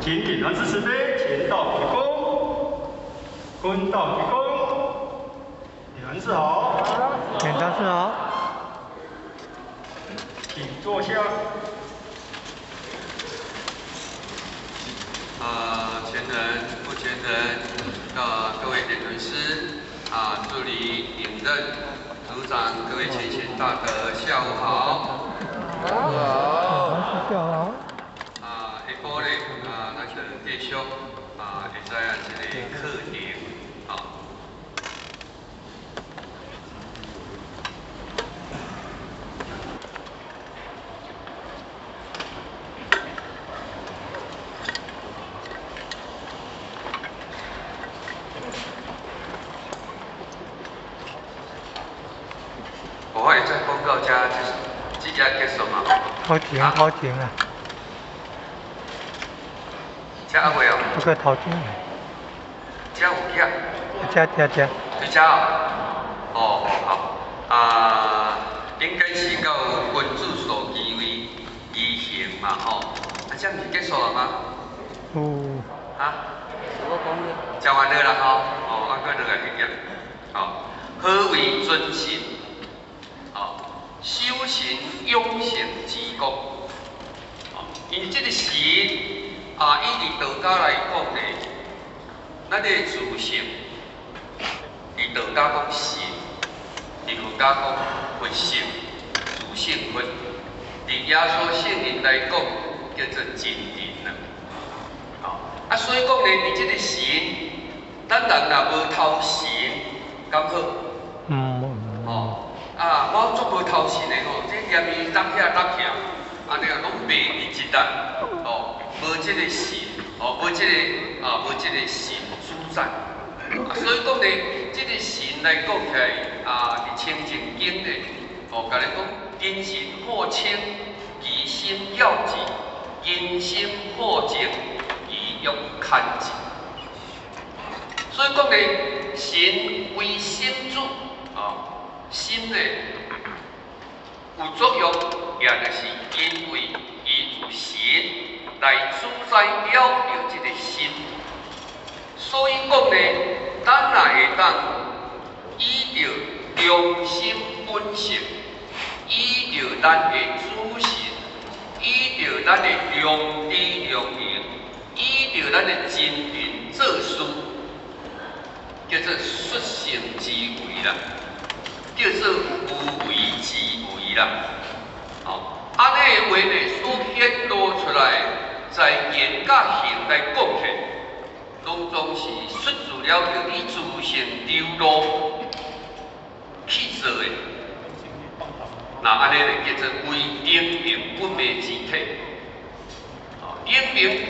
請領團師慈悲，前道鞠躬，坤道鞠躬。領團師好。領團師好。請坐下。前人、副前人，各位點輪師，助理領任組長，各位前賢大德，下午好。好。下午好。下晡咧，咱就繼續會知影這個課程，好。我會再報告這，這這結束嗎？頭前頭前啊。這還未哦。這個頭前。這有寄？這這這。對這哦。哦好。應該是到君主所機位儀行嘛吼。這毋是結束了嗎？有。啊？食完了啦吼。哦，閣落來去念。好，何為尊神？修行養成之功，因為這個神啊，以佇道家來講呢，咱的自性，佇道家講神，佇佛家講佛性、自性佛，佇耶穌聖人來講叫做真神啦。所以講呢，佇這個神，咱人若無頭神，敢好？我足無頭神的吼，這念伊搭遐搭遐，按呢啊攏袂佇一啦，哦，無這個神，哦，無這個啊，無這個神主宰，所以講呢，這個神來講起來，佇清淨經呢，哦，共你講，精神好清，其心要靜；人心好靜，其欲牽制。所以講呢，神為心主，心呢有作用，也就是因為伊有神來主宰了著這個心，所以講呢，咱若會當依著良心本性，依著咱的主神，依著咱的良知良能，依著咱的真言做事，叫做率性之為啦。叫做無為之為啦，按呢話呢所顯露出來，在言佮行來講起，攏總是出自了著你自性流露去做的。那按呢就叫做為靈明不昧之體，靈明不